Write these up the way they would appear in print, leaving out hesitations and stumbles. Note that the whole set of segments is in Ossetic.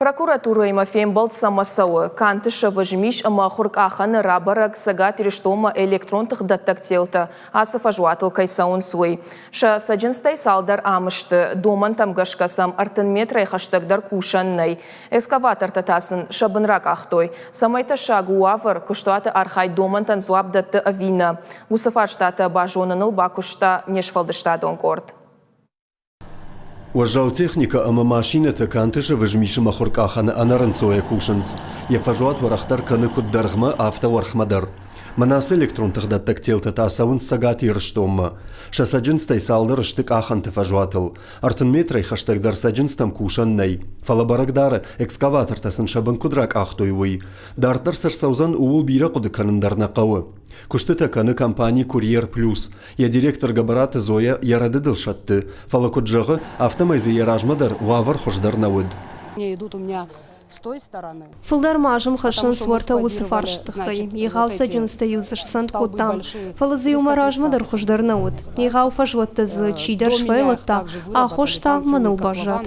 Прокуратурӕимӕ фембӕлд цӕмӕ цӕуы? Кантышевы змис ӕмӕ хуыркъахӕны рабӕрӕг Цӕгат Ирыстонмӕ электрон тыхдӕттӕг телтӕ ацы фӕзуатыл кӕй цӕуынц, уый. Сӕ цӕджындзтӕй цалдӕр ам сты. Домӕнтӕм гӕсгӕ сӕм 30 метрӕй хӕстӕгдӕр кусӕн нӕй. Экскаватортӕ та сын сӕ бын ракъахтой. Цӕмӕй тӕссаг у уавӕр, куыстуаты архайд домӕнтӕн дзуапп дӕтты ӕви нӕ? Уыцы фарстатӕ базоныныл бакуыста не сфӕлдыстадон къорд. Уӕззау техникӕ ӕмӕ машинӕтӕ Кантышевы змисы мӕхуыркъахӕны ӕнӕрынцойӕ кусынц. Йӕ фӕзуат уӕрӕхдӕр кӕны куыд дӕргъмӕ, афтӕ уӕрхмӕ дӕр. Мӕнӕ ацы электрон тыхдӕттӕг телтӕ та цӕуынц Цӕгат Ирыстонмӕ. Сӕ цӕджындзтӕй цалдӕр сты къахӕнты фӕзуатыл. 30 метрӕй хӕстӕгдӕр цӕджындзтӕм кусӕн нӕй. Фӕлӕ бӕрӕг дары, экскаватортӕ сын сӕ бын куыд ракъахтой, уый. Дарддӕр цы рцӕудзӕн, ууыл бирӕ хъуыды кӕнын дӕр нӕ хъӕуы. Куыстытӕ кӕны компани «Курьер Плюс». Йӕ директор Гӕбӕраты Зоя йӕ рӕдыдыл сӕтты, фӕлӕ куыд зӕгъы, афтӕмӕй дзы йӕ размӕ дӕр уавӕр хуыздӕр нӕ уыд. Фылдӕр ма азым хӕссынц уӕртӕ уыцы фарсты тыххӕй. Егъау цӕджындзтӕ-иу дзы сцӕнд кодтам, фӕлӕ дзы-иу мӕ размӕ дӕр хуыздӕр нӕ уыд. Егъау фӕзуӕттӕ дзы чидӕр сфӕйлыдта, аххос та мӕныл баззад.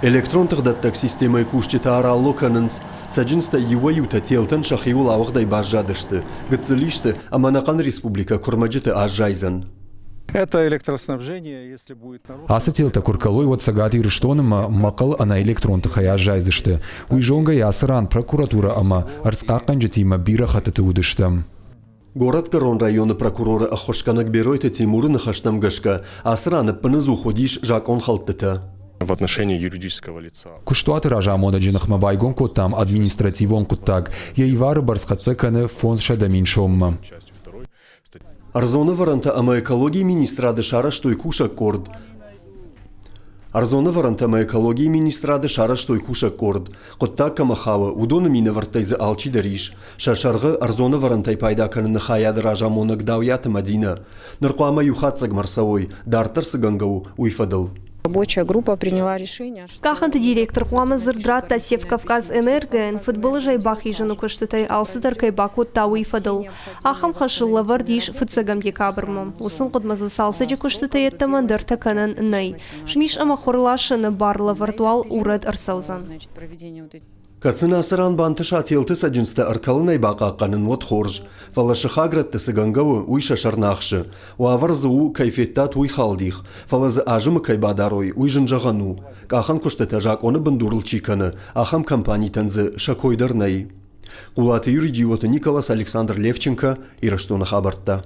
Электрон тыхдӕттӕг системӕйы кусджытӕ аралло кӕнынц, цӕджындзтӕй иуӕй-иутӕ телтӕн сӕхиуыл ауыгъдӕй баззадысты, гыццыл исты ӕмӕ ӕнӕхъӕн республикӕ куырмӕджыты аззайдзӕн. Ацы телтӕ куы ркӕлой, уӕд Цӕгат Ирыстон ӕмӕ Мӕхъхъӕл ӕнӕ электрон тыхӕй аззайдзысты. Уый зонгӕйӕ ацы ран прокуратурӕ ӕмӕ ӕрдзхъахъхъӕнджытимӕ бирӕ хӕттыты уыдыстӕм. Горӕтгӕрон районы прокуроры ӕххуысгӕнӕг Беройты Тимуры ныхӕстӕм гӕсгӕ, ацы ран ӕппыныдзух уыдис закъонхӕлдтытӕ. В отношении юридического лица. Куыстуаты разамонӕджы ныхмӕ байгом кодтам административон хъуыддаг. Йӕ ивары бӕрц хӕццӕ кӕны 500 000 соммӕ. Ӕрдзон ӕвӕрӕнтӕ ӕмӕ экологийы министрады сарӕзтой кусӕг къорд. Ӕрдзон ӕвӕрӕнтӕ ӕмӕ экологийы министрады сарӕзтой кусӕг къорд. Хъуыддаг кӕмӕ хауы, уыдоны минӕвӕрттӕй дзы алчидӕр ис. Сӕ сӕргъы ӕрдзон ӕвӕрӕнтӕй пайда кӕныны хайады разамонӕг Дауиаты Мӕдинӕ. Ныр хъуамӕ иу хатдзӕгмӕ ӕрцӕуой, дарддӕр цы гӕнгӕ у, уый фӕдыл. Рабочая группа приняла решение, что Къахӕнты директор хъуамӕ дзырд радта Севкавказэнерго-йӕн фыдбылызӕй бахизыны куыстытӕй алцыдӕр кӕй бакодта, уый фӕдыл. Ахӕм хӕсыл лӕвӕрд ис фыццӕгӕм декабрмӕ. Уыцы ӕмгъуыдмӕ дзы цалцӕджы куыстытӕ йеддӕмӕ ӕндӕртӕ кӕнӕн нӕй. Змис ӕмӕ хуырласыны бар лӕвӕрд уал урӕд ӕрцӕудзӕн. Кӕд сын ацы ран бантыса телты цӕджындзтӕ ӕркӕлынӕй бахъахъхъӕнын, уӕд хорз. Фӕлӕ сыхаг рӕтты цы гӕнгӕ у, уый сӕ сӕр нӕ ахсы. Уавӕр дзы у, кӕй федтат, уый халдих. Фӕлӕ дзы азымы кӕй бадарой, уый зын зӕгъӕн у. Къахӕн куыстытӕ закъоны бындурыл чи кӕны, ахӕм компанитӕн дзы сӕ кой дӕр нӕй. Хъулаты Юрий Джиоты Николас, Александр Левченко, Ирыстоны хабӕрттӕ.